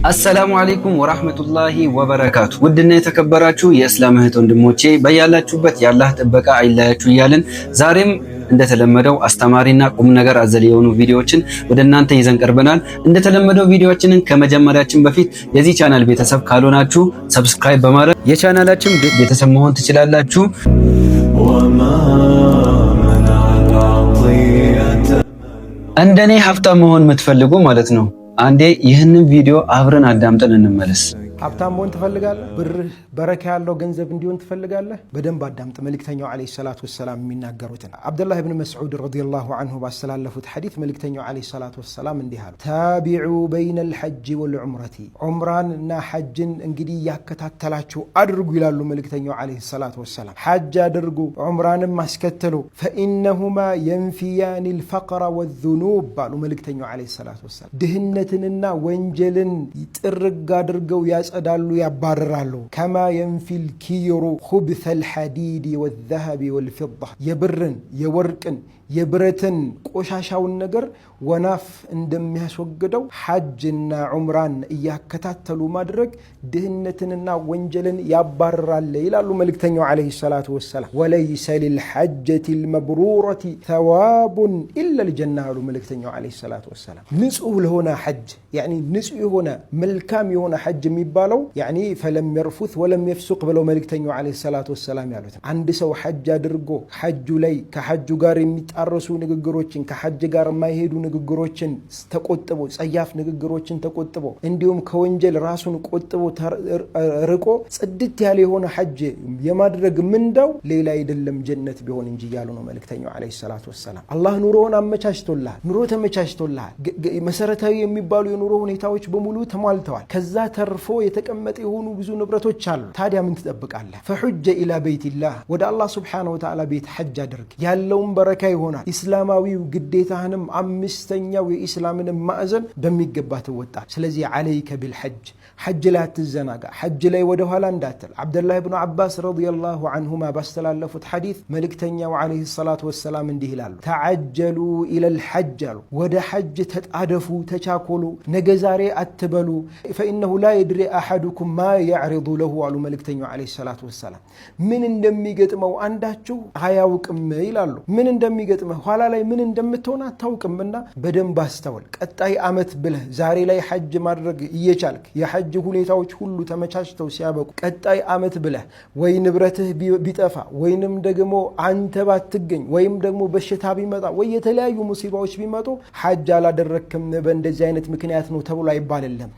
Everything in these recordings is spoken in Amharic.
السلام عليكم ورحمة الله وبركاته። ውድና የተከበራችሁ የእስላም እህት ወንድሞቼ፣ በያላችሁበት የአላህ ጥበቃ አይለያችሁ እያልን ዛሬም እንደተለመደው አስተማሪና ቁም ነገር አዘል የሆኑ ቪዲዮዎችን ወደ እናንተ ይዘን ቀርበናል። እንደተለመደው ቪዲዮዎችንን ከመጀመሪያችን በፊት የዚህ ቻናል ቤተሰብ ካልሆናችሁ subscribe በማድረግ የቻናላችን ቤተሰብ መሆን ትችላላችሁ። وما منع العطية እንደኔ ሀብታም መሆን የምትፈልጉ ማለት ነው፣ አንዴ ይህንን ቪዲዮ አብረን አዳምጠን እንመለስ። ሀብታም መሆን ትፈልጋለህ? ብርህ በረካ ያለው ገንዘብ እንዲሆን ትፈልጋለህ? በደንብ አዳምጥ። መልእክተኛው عليه الصلاة والسلام የሚናገሩትን አብደላህ ብን መስዑድ رضي الله عنه ባስተላለፉት ሐዲት መልእክተኛው عليه الصلاة والسلام እንዲህ አሉ። تابعوا بين الحج والعمرة፣ ዑምራን እና ሐጅን እንግዲህ እያከታተላችሁ አድርጉ ይላሉ መልእክተኛው عليه الصلاة والسلام። ሐጅ አድርጉ፣ ዑምራንም አስከትሉ። فإنهما ينفيان الفقر والذنوب አሉ መልእክተኛው عليه الصلاة والسلام። ድህነትንና ወንጀልን ጥርግ አድርገው ያጸዳሉ፣ ያባርራሉ። كما ينفي الكير خبث الحديد والذهب والفضة፣ የብርን፣ የወርቅን፣ የብረትን ቆሻሻውን ነገር ወናፍ እንደሚያስወግደው ሐጅና ዑምራን እያከታተሉ ማድረግ ድህነትንና ወንጀልን ያባርራል ይላሉ መልእክተኛው عليه الصلاة والسلام። وليس للحجة المبرورة ثواب إلا الجنة አሉ መልእክተኛው عليه الصلاة والسلام። ንጹህ ለሆነ ሐጅ፣ يعني ንጹህ የሆነ መልካም የሆነ ሐጅ የሚባለው يعني فلم يرفث ولم يفسق ብለው መልእክተኛው عليه الصلاة والسلام ያሉት፣ አንድ ሰው ሐጅ አድርጎ ሐጁ ላይ ከሐጁ ጋር የሚጣረሱ ንግግሮችን፣ ከሐጅ ጋር የማይሄዱ ንግግሮችን ተቆጥቦ፣ ጸያፍ ንግግሮችን ተቆጥቦ፣ እንዲሁም ከወንጀል ራሱን ቆጥቦ ርቆ ጽድት ያለ የሆነ ሐጅ የማድረግ ምንዳው ሌላ አይደለም ጀነት ቢሆን እንጂ እያሉ ነው መልእክተኛው عليه الصلاة والسلام። አላህ ኑሮውን አመቻችቶልሃል። ኑሮ ተመቻችቶልሃል። መሰረታዊ የሚባሉ የኑሮ ሁኔታዎች በሙሉ ተሟልተዋል። ከዛ ተርፎ የተቀመጠ የሆኑ ብዙ ንብረቶች አሉ። ታዲያ ምን ትጠብቃለህ? فحج إلى بيت الله፣ ወደ አላህ سبحانه وتعالى ቤት ሐጅ አድርግ። ያለውን በረካ ይሆናል። ኢስላማዊው ግዴታህንም አምስተኛው የኢስላምንም ማዕዘን በሚገባ ትወጣል። ስለዚህ عليك بالحج፣ ሐጅ ላይ አትዘናጋ፣ ሐጅ ላይ ወደ ኋላ እንዳትል። ዓብደላህ ብኑ ዓባስ رضي الله عنهما ባስተላለፉት ሐዲት መልእክተኛው عليه الصلاة والسلام እንዲህ ይላሉ። تعجلوا إلى الحج አሉ። ወደ ሐጅ ተጣደፉ፣ ተቻኮሉ፣ ነገ ዛሬ አትበሉ። فإنه لا يدري أحدكم ما يعرض له አሉ መልእክተኛው عليه الصلاة والسلام። ምን እንደሚገጥመው አንዳችሁ አያውቅም ይላሉ። ምን እንደሚገጥመህ፣ ኋላ ላይ ምን እንደምትሆን አታውቅምና በደንብ አስተውል። ቀጣይ ዓመት ብለህ ዛሬ ላይ ሐጅ ማድረግ እየቻልክ፣ የሐጅ ሁኔታዎች ሁሉ ተመቻችተው ሲያበቁ፣ ቀጣይ ዓመት ብለህ ወይ ንብረትህ ቢጠፋ ወይንም ደግሞ አንተ ባትገኝ ወይም ደግሞ በሽታ ቢመጣ ወይ የተለያዩ ሙሲባዎች ቢመጡ ሐጅ አላደረክም በእንደዚህ አይነት ምክንያት ነው ተብሎ አይባልልህም።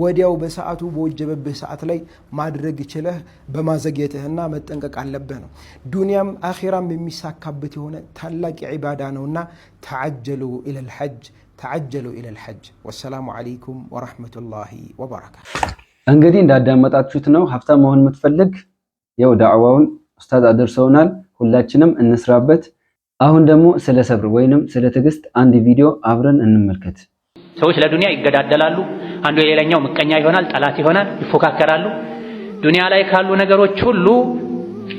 ወዲያው በሰዓቱ በወጀበብህ ሰዓት ላይ ማድረግ ችለህ በማዘግየትህና መጠንቀቅ አለብህ ነው። ዱንያም አኼራም የሚሳካበት የሆነ ታላቅ ዒባዳ ነውና تعجلوا إلى الحج، تعجلوا إلى الحج። والسلام عليكم ورحمة الله وبركاته። እንግዲህ እንዳዳመጣችሁት ነው። ሀብታም መሆን የምትፈልግ ያው ዳዕዋውን ኡስታዝ አድርሰውናል። ሁላችንም እንስራበት። አሁን ደግሞ ስለ ሰብር ወይንም ስለ ትዕግስት አንድ ቪዲዮ አብረን እንመልከት። ሰዎች ለዱንያ ይገዳደላሉ። አንዱ የሌላኛው ምቀኛ ይሆናል፣ ጠላት ይሆናል፣ ይፎካከራሉ። ዱንያ ላይ ካሉ ነገሮች ሁሉ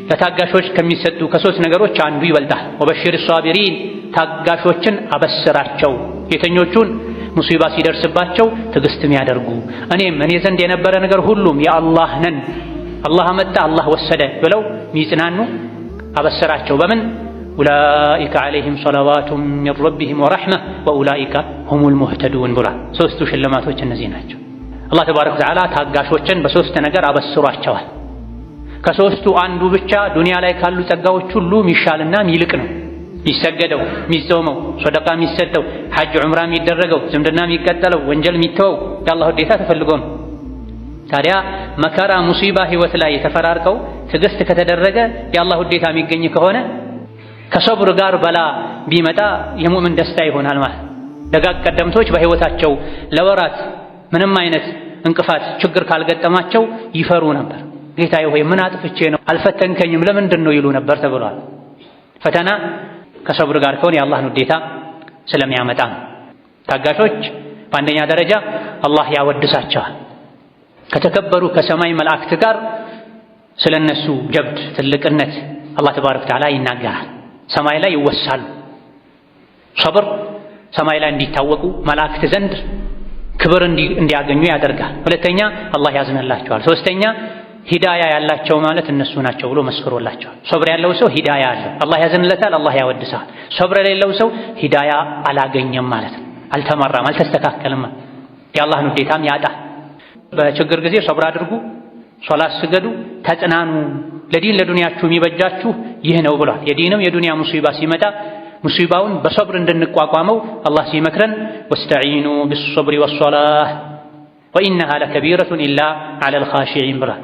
ለታጋሾች ከሚሰጡ ከሶስት ነገሮች አንዱ ይበልጣል። وبشر الصابرين፣ ታጋሾችን አበስራቸው። የተኞቹን? ሙሲባ ሲደርስባቸው ትዕግስት የሚያደርጉ፣ እኔም እኔ ዘንድ የነበረ ነገር ሁሉም የአላህ ነን፣ አላህ አመጣ፣ አላህ ወሰደ ብለው ሚጽናኑ አበስራቸው። በምን? أولئك عليهم صلوات من ربهم ورحمة وأولئك هم المهتدون ብሏል። ሶስቱ ሽልማቶች እነዚህ ናቸው። አላህ تبارك وتعالى ታጋሾችን በሶስት ነገር አበስሯቸዋል። ከሶስቱ አንዱ ብቻ ዱንያ ላይ ካሉ ጸጋዎች ሁሉ ሚሻልና ሚልቅ ነው። ሚሰገደው፣ ሚጾመው፣ ሶደቃ የሚሰጠው፣ ሐጅ ዑምራ የሚደረገው፣ ዝምድና የሚቀጠለው፣ ወንጀል የሚተወው የአላህ ውዴታ ተፈልጎ ነው። ታዲያ መከራ ሙሲባ ህይወት ላይ የተፈራርቀው ትዕግስት ከተደረገ የአላህ ውዴታ የሚገኝ ከሆነ ከሰብር ጋር በላ ቢመጣ የሙእምን ደስታ ይሆናል ማለት። ደጋግ ቀደምቶች በህይወታቸው ለወራት ምንም አይነት እንቅፋት ችግር ካልገጠማቸው ይፈሩ ነበር። ጌታዬ ሆይ፣ ምን አጥፍቼ ነው? አልፈተንከኝም? ለምንድን ነው ይሉ ነበር ተብሏል። ፈተና ከሰብር ጋር ከሆነ የአላህን ውዴታ ስለሚያመጣ ነው። ታጋሾች በአንደኛ ደረጃ አላህ ያወድሳቸዋል። ከተከበሩ ከሰማይ መላእክት ጋር ስለነሱ ጀብድ ትልቅነት አላህ ተባረከ ወተዓላ ይናገራል። ሰማይ ላይ ይወሳሉ። ሰብር ሰማይ ላይ እንዲታወቁ መላእክት ዘንድ ክብር እንዲያገኙ ያደርጋል። ሁለተኛ አላህ ያዝንላቸዋል። ሶስተኛ ሂዳያ ያላቸው ማለት እነሱ ናቸው ብሎ መስክሮላቸዋል። ሶብር ያለው ሰው ሂዳያ አለው፣ አላህ ያዝንለታል፣ አላህ ያወድሳል። ሶብር የሌለው ሰው ሂዳያ አላገኘም ማለት ነው። አልተመራም፣ አልተስተካከልም፣ የአላህን ውዴታም ያጣል። በችግር ጊዜ ሶብር አድርጉ፣ ሶላት ስገዱ፣ ተጽናኑ፣ ለዲን ለዱንያችሁ የሚበጃችሁ ይህ ነው ብሏል። የዲንም የዱንያ ሙሲባ ሲመጣ ሙሲባውን በሶብር እንድንቋቋመው አላህ ሲመክረን واستعينوا بالصبر والصلاة وإنها لكبيرة إلا على الخاشعين ብሏል።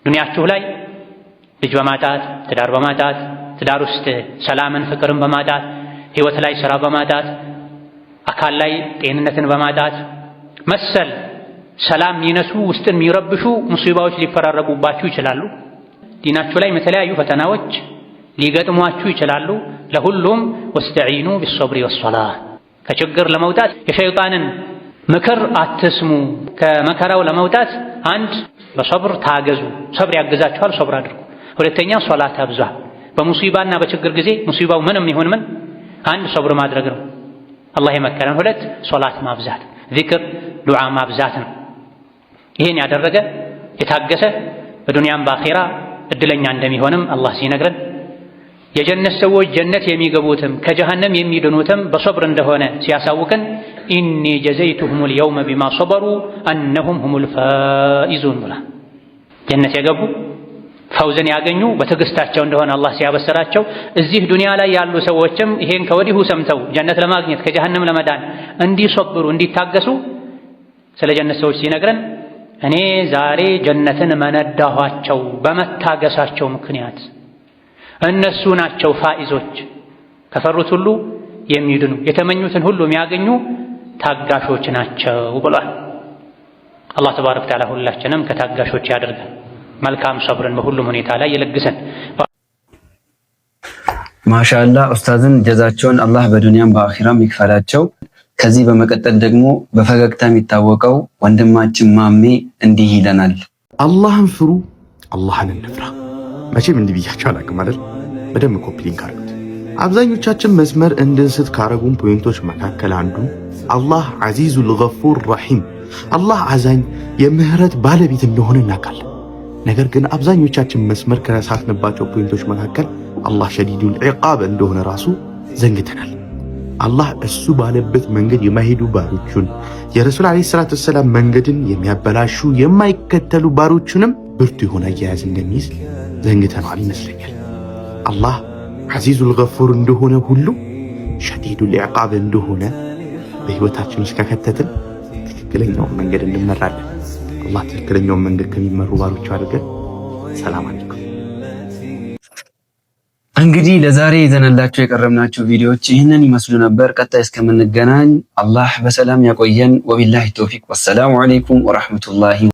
ዱንያችሁ ላይ ልጅ በማጣት ትዳር በማጣት ትዳር ውስጥ ሰላምን ፍቅርን በማጣት ህይወት ላይ ስራ በማጣት አካል ላይ ጤንነትን በማጣት መሰል ሰላም የሚነሱ ውስጥን የሚረብሹ ሙሲባዎች ሊፈራረቁባችሁ ይችላሉ። ዲናችሁ ላይ የተለያዩ ፈተናዎች ሊገጥሟችሁ ይችላሉ። ለሁሉም واستعينوا بالصبر والصلاة ከችግር ለመውጣት የሸይጣንን ምክር አትስሙ። ከመከራው ለመውጣት አንድ በሰብር ታገዙ፣ ሰብር ያግዛችኋል፣ ሰብር አድርጉ። ሁለተኛ ሶላት አብዟ። በሙሲባና በችግር ጊዜ ሙሲባው ምንም ይሁን ምን አንድ ሰብር ማድረግ ነው አላህ የመከረን። ሁለት ሶላት ማብዛት፣ ዚክር ዱዓ ማብዛት ነው። ይሄን ያደረገ የታገሰ በዱንያም በአኼራ እድለኛ እንደሚሆንም አላህ ሲነግረን የጀነት ሰዎች ጀነት የሚገቡትም ከጀሃነም የሚድኑትም በሶብር እንደሆነ ሲያሳውቅን إني جزيتهم اليوم بما صبروا أنهم هم الفائزون ብሏል። ጀነት የገቡ ፈውዝን ያገኙ በትዕግስታቸው እንደሆነ አላህ ሲያበስራቸው እዚህ ዱንያ ላይ ያሉ ሰዎችም ይሄን ከወዲሁ ሰምተው ጀነት ለማግኘት ከጀሃነም ለመዳን እንዲሶብሩ እንዲታገሱ ስለ ጀነት ሰዎች ሲነግረን እኔ ዛሬ ጀነትን መነዳኋቸው በመታገሳቸው ምክንያት እነሱ ናቸው ፋኢዞች፣ ከፈሩት ሁሉ የሚድኑ የተመኙትን ሁሉ የሚያገኙ ታጋሾች ናቸው ብሏል። አላህ ተባረከ ወተዓላ ሁላችንም ከታጋሾች ያደርገን፣ መልካም ሰብርን በሁሉም ሁኔታ ላይ ይለግሰን። ማሻአላህ ኡስታዝን ጀዛቸውን አላህ በዱንያም በአኺራም ይክፈላቸው። ከዚህ በመቀጠል ደግሞ በፈገግታ የሚታወቀው ወንድማችን ማሜ እንዲህ ይለናል። አላህን ፍሩ፣ አላህን እንፍራ። መቼም እንዲህ ብያቸው አላውቅም አይደል? በደንብ copy link አድርጉት። አብዛኞቻችን መስመር እንድንስት ካረጉን point ኦች መካከል አንዱ አላህ عزيز الغفور رحيم፣ አላህ አዛኝ የምህረት ባለቤት እንደሆነ እናውቃለን። ነገር ግን አብዛኞቻችን መስመር ከሳትንባቸው point ኦች መካከል አላህ شديد العقاب እንደሆነ ራሱ ዘንግተናል። አላህ እሱ ባለበት መንገድ የማይሄዱ ባሮቹን የረሱል عليه الصلاة والسلام መንገድን የሚያበላሹ የማይከተሉ ባሮቹንም ብርቱ የሆነ አያያዝ እንደሚይዝ ዘንግተነዋል ይመስለኛል። አላህ عزيز الغفور እንደሆነ ሁሉ شديد العقاب እንደሆነ በህይወታችን ውስጥ ከከተትን ትክክለኛውን መንገድ እንመራለን። አላህ ትክክለኛውን መንገድ ከሚመሩ ባሮቹ አድርገን። ሰላም አለይኩም። እንግዲህ ለዛሬ ይዘንላችሁ የቀረብናቸው ቪዲዮዎች ይህንን ይመስሉ ነበር። ቀጣይ እስከምንገናኝ አላህ በሰላም ያቆየን። ወቢላሂ ተውፊቅ። ወሰላሙ አለይኩም ወራህመቱላሂ።